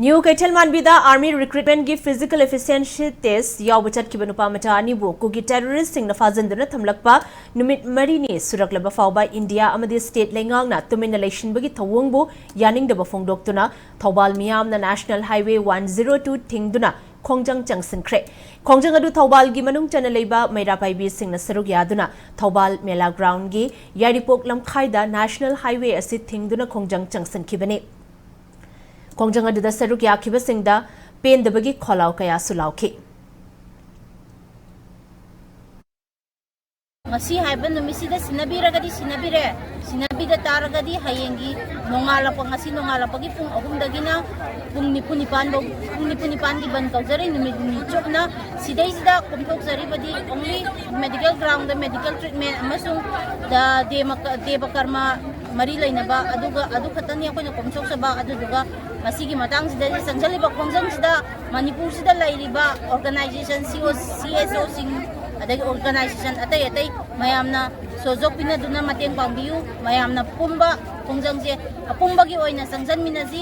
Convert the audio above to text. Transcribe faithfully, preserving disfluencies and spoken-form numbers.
New ꯀꯩꯊꯦꯜ ꯃꯥꯟꯕꯤꯗ Army Recruitment ꯀꯤ Physical Efficiency Test ꯌꯥꯎꯕ ꯆꯠꯈꯤꯕ ꯅꯨꯄꯥ ꯃꯆꯥ ꯑꯅꯤꯕꯨ ꯀꯨꯀꯤ terrorist ꯁꯤꯡꯅ ꯐꯥꯖꯤꯟꯗꯨꯅ ꯊꯝꯂꯛꯄ ꯅꯨꯃꯤꯠ ꯃꯔꯤꯅꯤ ꯁꯨꯔꯛꯂꯕ ꯐꯥꯎꯕ ꯏꯟꯗꯤꯌꯥ ꯑꯃꯗꯤ state ꯂꯩꯉꯥꯛꯅ ꯇꯨꯃꯤꯟꯅ ꯂꯩꯁꯤꯟꯕꯒꯤ ꯊꯧꯑꯣꯡꯕꯨ ꯌꯥꯅꯤꯡꯗꯕ ꯐꯣꯡꯗꯣꯛꯇꯨꯅ ꯊꯧꯕꯥꯜ ꯃꯤꯌꯥꯝꯅ National Highway one zero two ꯊꯤꯡꯗꯨꯅ ꯈꯣꯡꯖꯪ ꯆꯪꯁꯤꯟꯈ꯭ꯔꯦ꯫ ꯈꯣꯡꯖꯪ ꯑꯗꯨ ꯊꯧꯕꯥꯜꯒꯤ ꯃꯅꯨꯡ ꯆꯟꯅ ꯂꯩꯕ ꯃꯩꯔꯥ ꯄꯥꯏꯕꯤꯁꯤꯡꯅ ꯁꯔꯨꯛ ꯌꯥꯗꯨꯅ ꯊꯧꯕꯥꯜ ꯃꯦꯂꯥ ground ꯀꯤ ꯌꯥꯏꯔꯤꯄꯣꯛ ꯂꯝꯈꯥꯏꯗ National Highway ꯑꯁꯤ ꯊꯤꯡꯗꯨꯅ ꯈꯣꯡꯖꯪ ꯆꯪꯁꯤꯟꯈꯤꯕꯅꯤ꯫ ꯈꯣꯡꯖꯪ ꯑꯗꯨꯗ ꯁꯔꯨꯛ ꯌꯥꯈꯤꯕꯁꯤꯡꯗ ꯄꯦꯟꯗꯕꯒꯤ ꯈꯣꯜꯂꯥꯎ ꯀꯌꯥꯁꯨ ꯂꯥꯎꯈꯤ꯫ ꯉꯁꯤ ꯍꯥꯏꯕ ꯅꯨꯃꯤꯠꯁꯤꯗ ꯁꯤꯟꯅꯕꯤꯔꯒꯗꯤ ꯁꯤꯟꯅꯕꯤꯔꯦ, ꯁꯤꯟꯅꯕꯤꯗ ꯇꯥꯔꯒꯗꯤ ꯍꯌꯦꯡꯒꯤ ꯅꯣꯡꯉꯥꯜꯂꯛꯄ, ꯉꯁꯤ ꯅꯣꯡꯉꯥꯜꯂꯛꯄꯒꯤ ꯄꯨꯡ ꯑꯍꯨꯝꯗꯒꯤꯅ ꯄꯨꯡ ꯅꯤꯐꯨ ꯅꯤꯄꯥꯟ ꯐꯥꯎ, ꯄꯨꯡ ꯅꯤꯐꯨ ꯅꯤꯄꯥꯟꯒꯤ ꯕꯟ ꯀꯧꯖꯔꯤ, ꯅꯨꯃꯤꯠ ꯅꯤꯅꯤ ꯆꯨꯞꯅ꯫ ꯁꯤꯗꯩꯁꯤꯗ ꯀꯣꯝꯊꯣꯛꯆꯔꯤꯕꯗꯤ only medical ground ꯗ medical treatment ꯑꯃꯁꯨꯡ ꯗ-, ꯗꯦꯃ-, ꯗꯦꯕ ꯀꯔꯃ ꯃꯔꯤ ꯂꯩꯅꯕ ꯑꯗꯨꯒ, ꯑꯗꯨ ꯈꯛꯇꯅꯤ ꯑꯩꯈꯣꯏꯅ ꯀꯣꯝꯊꯣꯛꯆꯕ꯫ ꯑꯗꯨꯗꯨꯒ ꯃꯁꯤꯒꯤ ꯃꯇꯥꯡꯁꯤꯗ ꯆꯪꯁꯤꯜꯂꯤꯕ ꯈꯣꯡꯖꯪꯁꯤꯗ ꯃꯅꯤꯄꯨꯔꯁꯤꯗ ꯂꯩꯔꯤꯕ organization, C O, C S O ꯁꯤꯡ, ꯑꯗꯒꯤ organization ꯑꯇꯩ ꯑꯇꯩ ꯃꯌꯥꯝꯅ ꯁꯣꯖꯣꯛ ꯄꯤꯅꯗꯨꯅ ꯃꯇꯦꯡ ꯄꯥꯡꯕꯤꯌꯨ꯫ ꯃꯌꯥꯝꯅ ꯄꯨꯝꯕ ꯈꯣꯡꯖꯪꯁꯦ ꯑꯄꯨꯝꯕꯒꯤ ꯑꯣꯏꯅ ꯆꯪꯁꯤꯟꯃꯤꯟꯅꯁꯤ꯫